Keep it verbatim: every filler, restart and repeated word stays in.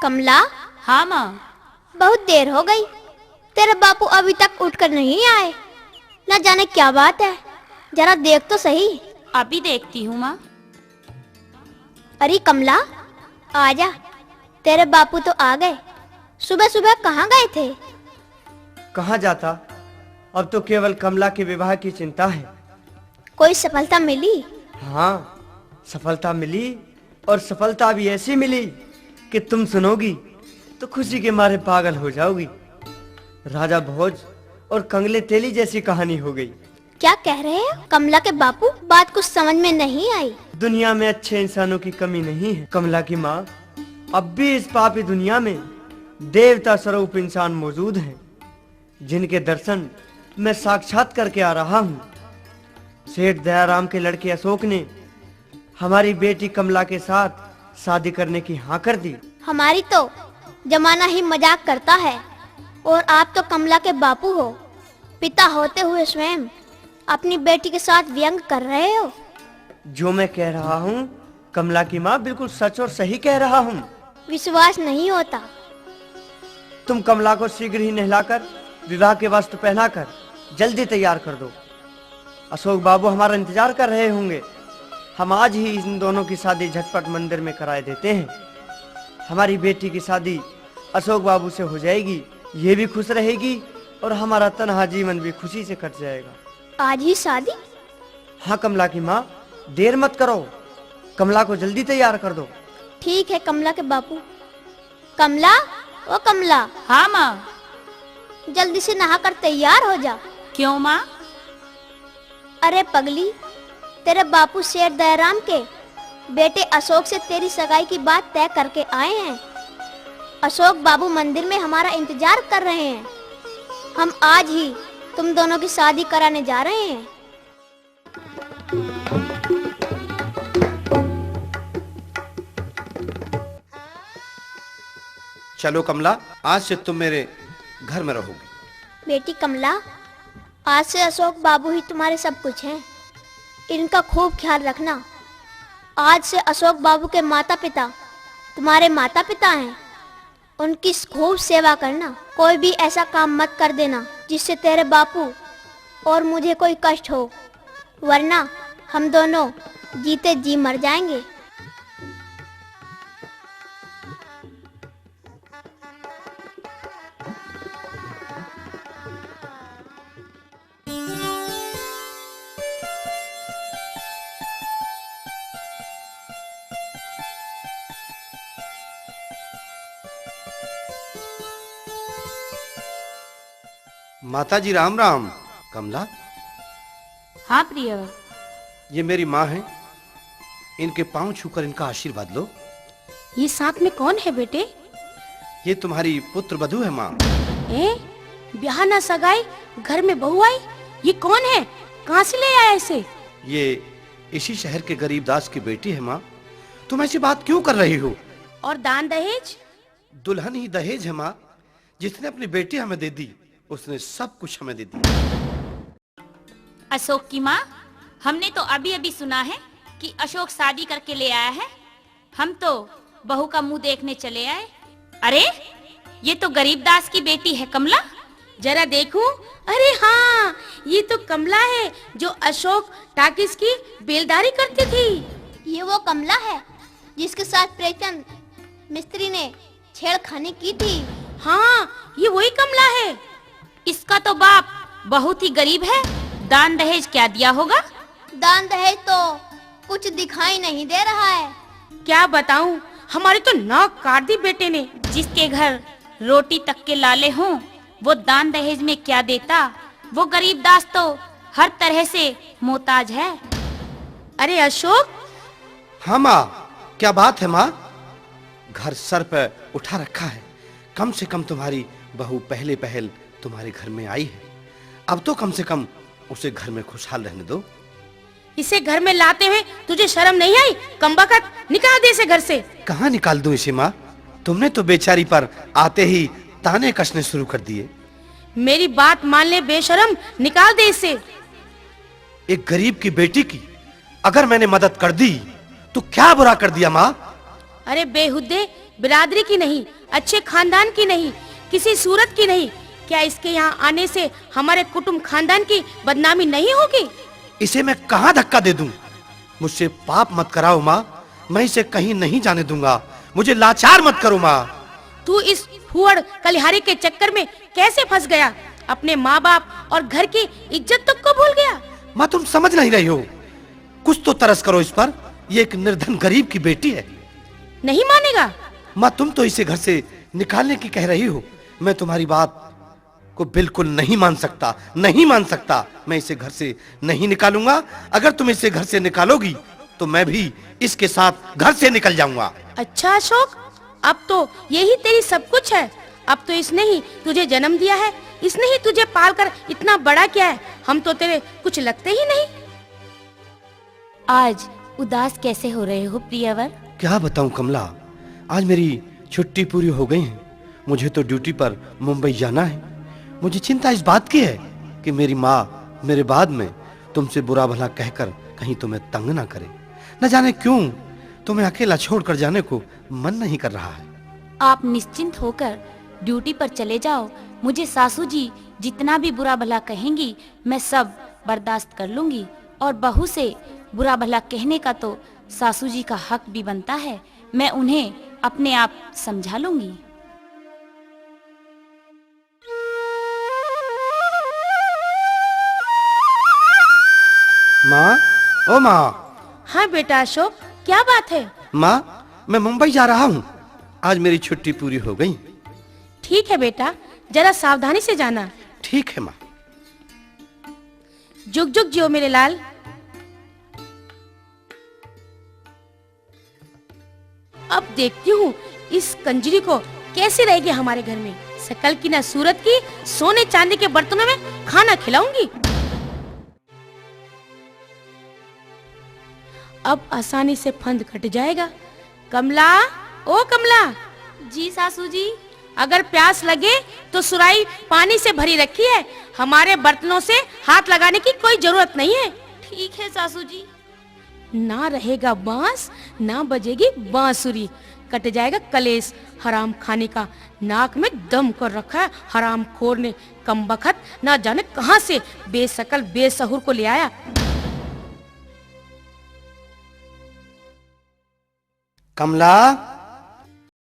कमला। हाँ माँ। बहुत देर हो गई, तेरे बापू अभी तक उठकर नहीं आए। ना जाने क्या बात है, जरा देख तो सही। अभी देखती हूँ माँ। अरे कमला, आजा, तेरे बापू तो आ गए। सुबह सुबह कहाँ गए थे? कहाँ जाता, अब तो केवल कमला के विवाह की चिंता है। कोई सफलता मिली? हाँ, सफलता मिली, और सफलता भी ऐसी मिली कि तुम सुनोगी तो खुशी के मारे पागल हो जाओगी। राजा भोज और कंगले तेली जैसी कहानी हो गई। क्या कह रहे हो कमला के बापू? बात कुछ समझ में नहीं आई। दुनिया में अच्छे इंसानों की कमी नहीं है कमला की माँ। अब भी इस पापी दुनिया में देवता स्वरूप इंसान मौजूद हैं, जिनके दर्शन मैं साक्षात करके आ रहा हूँ। सेठ दयाराम के लड़के अशोक ने हमारी बेटी कमला के साथ शादी करने की हाँ कर दी। हमारी तो जमाना ही मजाक करता है, और आप तो कमला के बापू हो, पिता होते हुए स्वयं अपनी बेटी के साथ व्यंग कर रहे हो। जो मैं कह रहा हूँ कमला की माँ, बिल्कुल सच और सही कह रहा हूँ। विश्वास नहीं होता। तुम कमला को शीघ्र ही नहलाकर विवाह के वस्त्र पहनाकर जल्दी तैयार कर दो। अशोक बाबू हमारा इंतजार कर रहे होंगे। हम आज ही इन दोनों की शादी झटपट मंदिर में कराए देते हैं। हमारी बेटी की शादी अशोक बाबू से हो जाएगी, ये भी खुश रहेगी और हमारा तनहा जीवन भी खुशी से कट जाएगा। आज ही शादी? हाँ कमला की माँ, देर मत करो, कमला को जल्दी तैयार कर दो। ठीक है कमला के बापू। कमला, ओ कमला। हाँ माँ। जल्दी से नहा कर तैयार हो जा। क्यों माँ? अरे पगली, तेरे बापू सेठ दयाराम के बेटे अशोक से तेरी सगाई की बात तय करके आए हैं। अशोक बाबू मंदिर में हमारा इंतजार कर रहे हैं। हम आज ही तुम दोनों की शादी कराने जा रहे हैं। चलो कमला, आज से तुम मेरे घर में रहोगी। बेटी कमला, आज से अशोक बाबू ही तुम्हारे सब कुछ हैं। इनका खूब ख्याल रखना। आज से अशोक बाबू के माता पिता तुम्हारे माता पिता हैं। उनकी खूब सेवा करना। कोई भी ऐसा काम मत कर देना जिससे तेरे बापू और मुझे कोई कष्ट हो, वरना हम दोनों जीते जी मर जाएंगे। माता जी राम राम। कमला। हाँ प्रिय। ये मेरी माँ है, इनके पाँव छूकर इनका आशीर्वाद लो। ये साथ में कौन है बेटे? ये तुम्हारी पुत्र वधू है माँ। ए, ब्याह ना सगाई, घर में बहू आई, ये कौन है? कहाँ से ले आया इसे? ये इसी शहर के गरीब दास की बेटी है माँ। तुम ऐसी बात क्यों कर रही हो? और दान दहेज? दुल्हन ही दहेज है माँ। जिसने अपनी बेटी हमें दे दी, उसने सब कुछ हमें दे दिया। अशोक की माँ, हमने तो अभी-अभी सुना है कि अशोक शादी करके ले आया है। हम तो बहू का मुंह देखने चले आए। अरे, ये तो गरीब दास की बेटी है कमला। जरा देखूं। अरे हाँ, ये तो कमला है जो अशोक टाकिस की बेलदारी करती थी। ये वो कमला है जिसके साथ प्रेमचंद मिस्त्री ने छेड़खानी की थी। हाँ, ये वही कमला है। इसका तो बाप बहुत ही गरीब है, दान दहेज क्या दिया होगा? दान दहेज तो कुछ दिखाई नहीं दे रहा है। क्या बताऊं, हमारी तो नाक काट दी बेटे ने। जिसके घर रोटी तक के लाले हों, वो दान दहेज में क्या देता? वो गरीब दास तो हर तरह से मोहताज है। अरे अशोक। हाँ माँ, क्या बात है माँ? घर सर पे उठा रखा है। कम से कम तुम्हारी बहू पहले पहल तुम्हारे घर में आई है। अब तो कम से कम उसे घर में खुशहाल रहने दो। इसे घर में लाते हुए तुझे शर्म नहीं आई? कमबख्त, निकाल दे इसे घर से। कहाँ निकाल दूं इसे माँ? तुमने तो बेचारी पर आते ही ताने कसने शुरू कर दिए। मेरी बात मान ले बेशरम, निकाल दे इसे। एक गरीब की बेटी की अगर मैंने मदद कर दी तो क्या बुरा कर दिया माँ? अरे बेहुदे, बिरादरी की नहीं, अच्छे खानदान की नहीं, किसी सूरत की नहीं। क्या इसके यहाँ आने से हमारे कुटुंब खानदान की बदनामी नहीं होगी? इसे मैं कहाँ धक्का दे दूं? मुझसे पाप मत कराओ माँ, मैं इसे कहीं नहीं जाने दूंगा। मुझे लाचार मत करो माँ। तू इस फुहड़ कलिहारी के चक्कर में कैसे फंस गया? अपने माँ बाप और घर की इज्जत तक को भूल गया? माँ, तुम समझ नहीं रही हो। कुछ तो तरस करो इस पर। ये एक निर्धन गरीब की बेटी है। नहीं मानेगा? माँ, तुम तो इसे घर से निकालने की कह रही हो। मैं तुम्हारी बात को बिल्कुल नहीं मान सकता, नहीं मान सकता। मैं इसे घर से नहीं निकालूंगा। अगर तुम इसे घर से निकालोगी तो मैं भी इसके साथ घर से निकल जाऊंगा। अच्छा अशोक, अब तो यही तेरी सब कुछ है। अब तो इसने ही तुझे जन्म दिया है, इसने ही तुझे पालकर इतना बड़ा किया है। हम तो तेरे कुछ लगते ही नहीं। आज उदास कैसे हो रहे हो प्रियवर? क्या बताऊं कमला, आज मेरी छुट्टी पूरी हो गई है। मुझे तो ड्यूटी पर मुंबई जाना है। मुझे चिंता इस बात की है कि मेरी माँ मेरे बाद में तुमसे बुरा भला कहकर कहीं तुम्हें तंग ना करे। न जाने क्यों तुम्हें अकेला छोड़कर जाने को मन नहीं कर रहा है। आप निश्चिंत होकर ड्यूटी पर चले जाओ। मुझे सासू जी जितना भी बुरा भला कहेंगी, मैं सब बर्दाश्त कर लूंगी। और बहू से बुरा भला कहने का तो सासू जी का हक भी बनता है। मैं उन्हें अपने आप समझा लूंगी। माँ, ओ माँ। हाँ बेटा अशोक, क्या बात है? माँ, मैं मुंबई जा रहा हूँ। आज मेरी छुट्टी पूरी हो गई। ठीक है बेटा, जरा सावधानी से जाना। ठीक है माँ। जुग जुग जियो मेरे लाल। अब देखती हूँ इस कंजरी को कैसे रहेगी हमारे घर में। शकल की ना सूरत की, सोने चांदी के बर्तनों में खाना खिलाऊंगी। अब आसानी से फंद कट जाएगा। कमला, ओ कमला। जी सासू जी। अगर प्यास लगे तो सुराही पानी से भरी रखी है, हमारे बर्तनों से हाथ लगाने की कोई जरूरत नहीं है। ठीक है सासू जी। ना रहेगा बांस, ना बजेगी बांसुरी, कट जाएगा कलेश हराम खाने का। नाक में दम कर रखा है हराम खोर ने। कम बखत ना जाने कहाँ से बेशकल बेसहुर को ले आया। कमला,